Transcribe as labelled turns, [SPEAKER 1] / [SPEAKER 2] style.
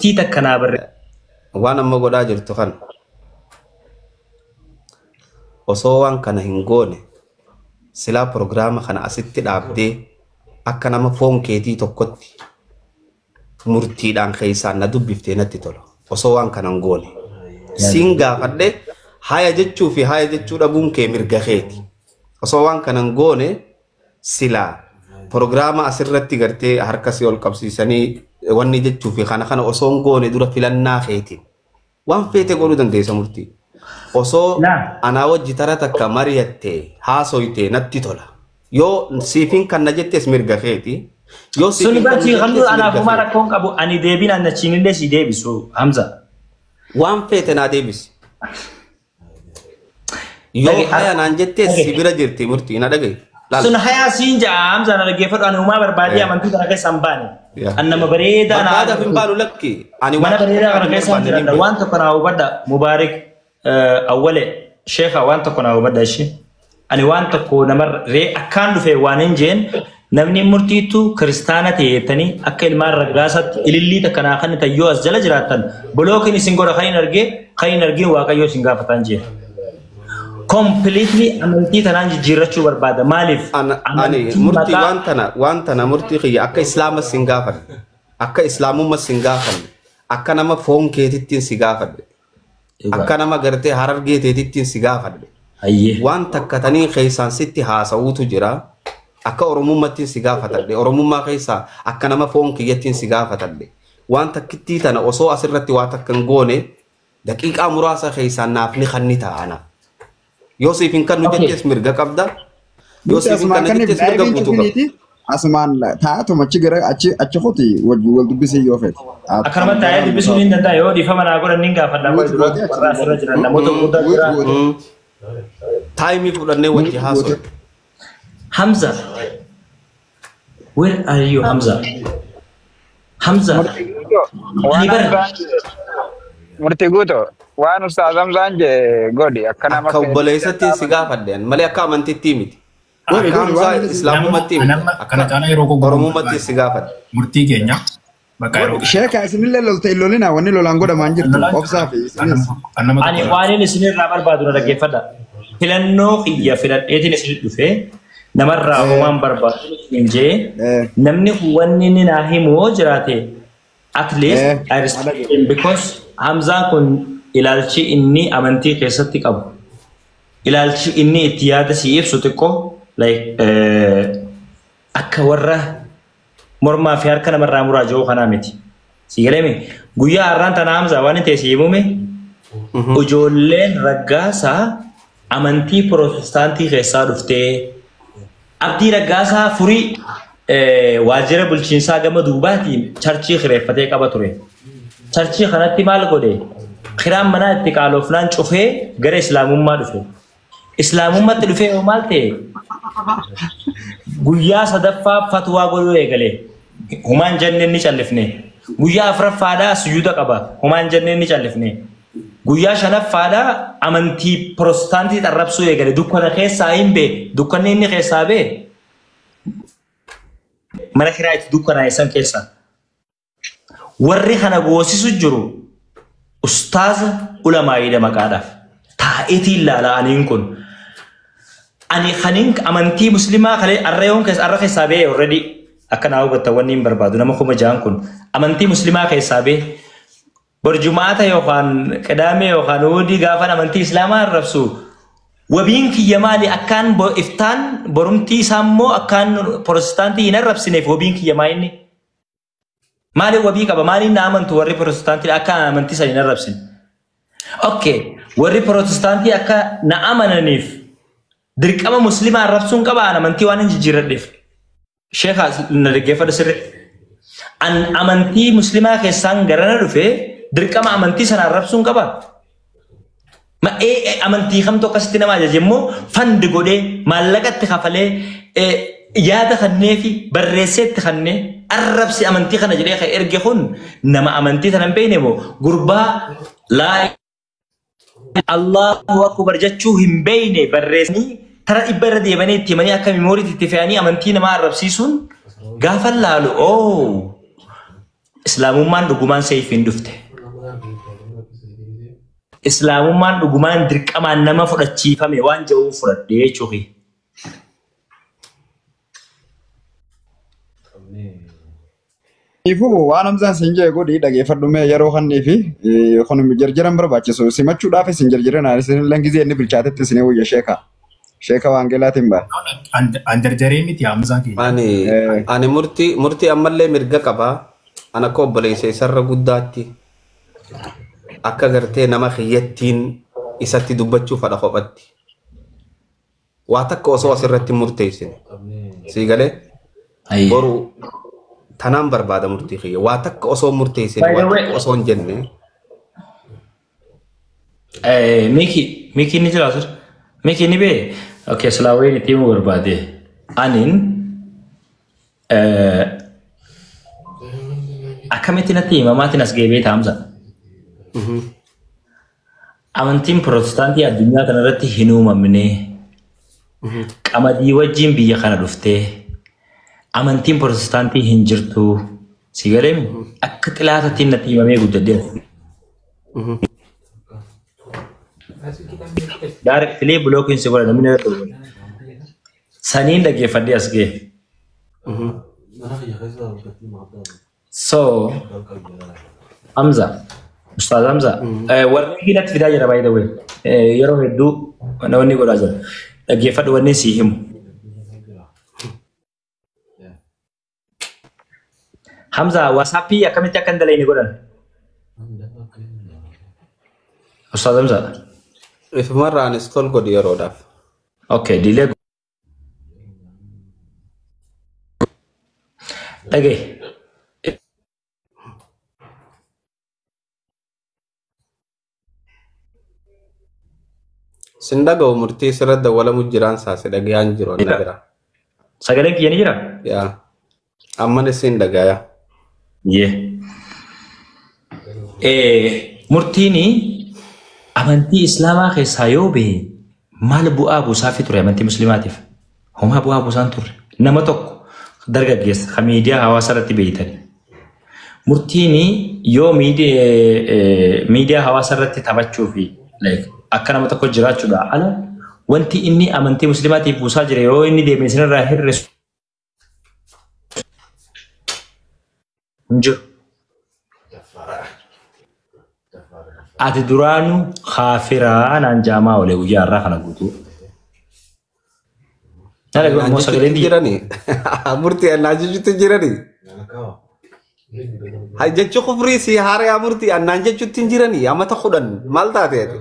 [SPEAKER 1] Tekstii takka naa barre.
[SPEAKER 2] Waan amma godhaa jirtu kana osoo waan kana hin goone silaa proogiraama kana asitti dhaabdee akka nama foon keetii tokkotti murtiidhaan keessaan na dubbiftee natti tola. Osoo waan kana hin goone. Siin gaafadhe haya jechuu fi haya jechuu dhabuun kee mirga keeti. Osoo waan kana hin goone silaa proogiraama asirratti gartee harka si ol qabsiisanii wanni jechuu fi kana kana osoo hin goone dura filannaa keetiin. Waan feete godhuu dandeessa murtii. Osoo anaa wajji tara takka mari'attee haasoytee natti tola. Yoo siifin kan na jettes mirga keeti. Yoo
[SPEAKER 1] Suni
[SPEAKER 2] siifin kan na
[SPEAKER 1] barchii kan
[SPEAKER 2] jettes
[SPEAKER 1] anaaf
[SPEAKER 2] mirga
[SPEAKER 1] homaa
[SPEAKER 2] keeti.
[SPEAKER 1] rakkoon qabu ani deebiin an achiinillee si deebisu Hamza.
[SPEAKER 2] Waan feete naa deebisi. Yoo
[SPEAKER 1] Dhage
[SPEAKER 2] haya naan jettes si
[SPEAKER 1] dhage.
[SPEAKER 2] bira jirti murtii na dhagaye. Laal.
[SPEAKER 1] Sun hayaa siin ja'a Hamza na dhaggeeffadhu ani homaa barbaadee amantii kana keessa hin baane. An nama bareedaa na
[SPEAKER 2] Barbaadaaf hin baanu lakki. Ani
[SPEAKER 1] mana
[SPEAKER 2] waan
[SPEAKER 1] bareedaa kana
[SPEAKER 2] hin
[SPEAKER 1] keessa hin
[SPEAKER 2] barbaanne nin
[SPEAKER 1] jiran
[SPEAKER 2] beeka.
[SPEAKER 1] waan tokko naa hubadha Mubaarik Awwale Sheekha waan tokko naa hubadha ishee. Ani waan tokko namarra ree akkaan dhufe waan hin jeen namni murtiittu kiristaana ta'e jettanii akka ilmaan raggaasaatti ilillii takka naa kan yoo as jala jiraattan bolookiin isin godha kan hin argee kan hin argin waaqayyoo isin gaafataan jeen. Completely amantii tanaan jijjiirrachuu barbaada. Maaliif?
[SPEAKER 2] Ani
[SPEAKER 1] Amantii
[SPEAKER 2] murtii
[SPEAKER 1] maqaa
[SPEAKER 2] waan tana murtii kiyya akka islaamas sin gaafadhe. Akka islaamummas sin gaafadhe. Akka nama foon keetittiin si gaafadhe. Akka nama gartee harargee teetittiin si gaafadhe.
[SPEAKER 1] Hayyee.
[SPEAKER 2] Waan takka tanii keessaan sitti haasa'uutu jira. Akka oromummaattiin si gaafatadhe. Oromummaa keessaa akka nama foon kiyyattiin si gaafatadhe. Waan takkittii tana osoo asirratti waa takka hin goone daqiiqaa muraasa keessaan naaf ni kanni ta'ana. Yoo siif hin kannu
[SPEAKER 1] Okay.
[SPEAKER 2] jettes mirga qabda. Yoo
[SPEAKER 3] Murti
[SPEAKER 2] siif hin
[SPEAKER 3] asumaan
[SPEAKER 2] kanne
[SPEAKER 3] kan
[SPEAKER 2] jettes mirga
[SPEAKER 3] laayiviin
[SPEAKER 2] guutuu qabda.
[SPEAKER 3] cufiniiti. Asumaan taa'atuma achi gara achi achi kuti wal dubbisee yoo feete.
[SPEAKER 1] Akkanumatti taa'ee dubbisuun hin danda'a yoo dhiifama naa godhan nin gaafadha.
[SPEAKER 3] Mute
[SPEAKER 1] Dura
[SPEAKER 3] gootee
[SPEAKER 1] warra
[SPEAKER 3] achi
[SPEAKER 1] asirra jiran namoota gurguddaa
[SPEAKER 3] mute
[SPEAKER 1] jira.
[SPEAKER 3] goote.
[SPEAKER 2] Taayimii fudhannee wajji
[SPEAKER 3] Mute
[SPEAKER 2] haasofne.
[SPEAKER 3] goote.
[SPEAKER 1] Hamza, where are you Hamza? Hamza,
[SPEAKER 4] Murtii guutuu
[SPEAKER 1] ani
[SPEAKER 4] waan
[SPEAKER 1] bara
[SPEAKER 4] Hamzaan jedhe murtii guutuu waan ustaaz Hamzaan jedhe godhi akka nama
[SPEAKER 2] Akka
[SPEAKER 4] feetetti
[SPEAKER 2] obboleessatti
[SPEAKER 4] akka
[SPEAKER 2] si gaafadhe ani malee akka amantiitti miti.
[SPEAKER 3] Godhi
[SPEAKER 2] Akka
[SPEAKER 3] godhi
[SPEAKER 2] Hamzaa
[SPEAKER 3] waan inni si
[SPEAKER 2] islaamummaatti miti.
[SPEAKER 5] Nama
[SPEAKER 2] Akka
[SPEAKER 5] kana caalaa yeroo goggogu
[SPEAKER 2] oromummaatti si gaafadhe.
[SPEAKER 5] murtii keenya bakka yeroo
[SPEAKER 3] Sheeka isinillee lolte hin lolina wanni lolaan godhamaan jirtu
[SPEAKER 5] lolaan
[SPEAKER 3] obsaa fi isinis.
[SPEAKER 5] kan nama
[SPEAKER 1] ani
[SPEAKER 5] tokko
[SPEAKER 1] waan inni isinirraa barbaadu na dhaggeeffadha. Filannoo kiyya filadheetiin isin dhufe namarraa homaan barbaadu hin jee namni wanni inni naa himu yoo jiraate at least I respect him because Hamzaan kun ilaalchi inni amantii keessatti qabu ilaalchi inni itti yaada si ibsu xiqqoo like akka warra mormaa fi harka namarraa muraa jiru kanaa miti. Si galame guyyaa har'aan tana Hamzaa waan inni ta'e si himume ijoolleen raggaasaa amantii pirootestaantii keessaa dhuftee Abdii Raggaasaa furii waajjira bulchiinsaa gama duubaatiin charchii kireeffatee qaba ture. Charchii kanatti maal godhe? Kiraan manaa itti qaaloofnaan cufee gara islaamummaa dhufe. Islaamummaatti dhufee yoo maal ta'e? Guyyaa sadaffaa fatwaa godhuu eegale. Humaan jenneen ni callifne. Guyyaa afuraffaadhaa sujuuda qaba. Humaan jenneen ni callifne. Guyyaa shanaffaadhaa amantii pirootestaantii arrabsuu eegale. Dukkana keessaa hin bee. Dukkanni inni keessaa bee. Mana kiraa itti dukkanaa'e san keessa. Warri kana goosisu jiru ustaaza ulamaayiidha maqaadhaaf. Taa'eetiin ilaala aniin kun. Ani kanin amantii muslimaa kalee arra yoon keessa arra keessaa bee already akka naa hubattan wanni hin barbaadu nama 6000 kun amantii muslimaa keessaa bee borjumaata yookaan qidaamee yookaan huudii gaafan amantii islaamaa arrabsu wabiin kiyya maali akkaan iftaan borumtii isaa immoo akkaan pirootestaantii hin arrabsineef wabiin kiyya maa inni maaliin wabii qaba maaliin na amantu warri pirootestaantii akka amantii sana hin arrabsine. Okay, warri pirootestaantii akka na amananiif dirqama muslimaa arrabsuun qaba an amantii waan hin jijjiirradheef. Sheekha na dhaggeeffadhu sirriitti. An amantii muslimaa keessaan garana dhufe dirqama amantii sana arrabsuun qaba. Amantii kamtu akkasitti nama ajaje immoo fandi godhee maallaqatti kafalee yaada kannee fi barreessee itti kannee arrabsi amantii kana jedhee kan erge kun nama amantii sana hin beekne moo gurbaa laa Allahu akbar jechuu hin beekne barreessanii tara dhibba irra deemanii itti himanii akka memooriitti itti fe'anii amantii namaa arrabsiisuun gaafa laalu oo Islaamummaan dhugumaan seefiin dhufte. Islaamummaan dhugumaan dirqamaan nama fudhachiifame waan jedhuun fudhadhee jechuufi.
[SPEAKER 3] Ifuu waan Hamzaan siin jee godhii dhageeffadhu mee yeroo kannii fi kun jarjaran barbaachisu simachuudhaaf isin jarjaran isin gizee inni bilchaatetti isin wayya sheeka. Sheeka waangeelaatiin ba'a.
[SPEAKER 5] An jarjaree miti Hamzaa keenya.
[SPEAKER 2] Ani ani murtii ammallee mirga qabaa. Ana akka obboleessa isarra guddaatti akka gartee nama kiyyattiin isatti dubbachuu fadha kophatti. Waa takka osoo asirratti murteessine. Sii galee boru tanaan barbaada murtii kiyya. Waa takka osoo murteessine
[SPEAKER 1] By the
[SPEAKER 2] waa
[SPEAKER 1] way,
[SPEAKER 2] takka osoo hin jenne.
[SPEAKER 1] Miki ni jira sir. Miki ni bee. Okay, silaa wayiin itti himuu barbaade. Anin akkamitti natti himamaatiin as geebee taa'amsa. Amantiin Pirotestaantii addunyaa kanarratti hin uumamne. Qamadii wajjin biyya kana dhuftee amantiin Pirotestaantii hin jirtu. Si galee akka xilaatatti natti himamee guddadhee. Directly blocking si godha namni irratti godha. Saniin dhaggeeffadhee as ga'e. So, Hamza, Ustaaz Hamza, warri hidhatti fidaa jira by the way. Yeroo hedduu namoonni godhaa jira. Dhaggeeffadhu wanni sii himu. Hamza, WhatsAppii akkamitti akka hin dalayne godhan? Ustaaz Hamza.
[SPEAKER 2] Ifumarraan install godhi yeroodhaaf.
[SPEAKER 1] Okay, diilee dhagaye.
[SPEAKER 2] Sin dhaga'u murtii sirra dawwalamu jiraan saase dhagayaan jiru anna bira.
[SPEAKER 1] Sagaleen kiyya ni jira?
[SPEAKER 2] Yaa. Ammanis sin dhagaya.
[SPEAKER 1] Yee. Murtiin amantii Islaamaa keessaa yoo bahe maal bu'aa buusaafi ture amantii Musliimaatiif? Homaa bu'aa buusaan turre. Nama tokko dargaggeessa kan miidiyaa hawaasaa irratti beeytan. Murtiin yoo miidiyaa hawaasaa irratti taphachuu fi akka nama tokko jiraachuudha ala wanti inni amantii Musliimaatiif buusaa jira yoo inni deeme isinirraa hir'isu hin jiru. Ati duraanuu kaafiraa naan jaamaa oole guyyaa har'aa kana guutuu. Na dhaga'u
[SPEAKER 2] Naan
[SPEAKER 1] immoo
[SPEAKER 2] jechuutti
[SPEAKER 1] sagaleen biyya.
[SPEAKER 2] jirani. Murtii naan jechuutti jirani. Hay jechi kufrii si haarayaa murtii naan jechuutti hin jirani. Amata 10 maal taate ati?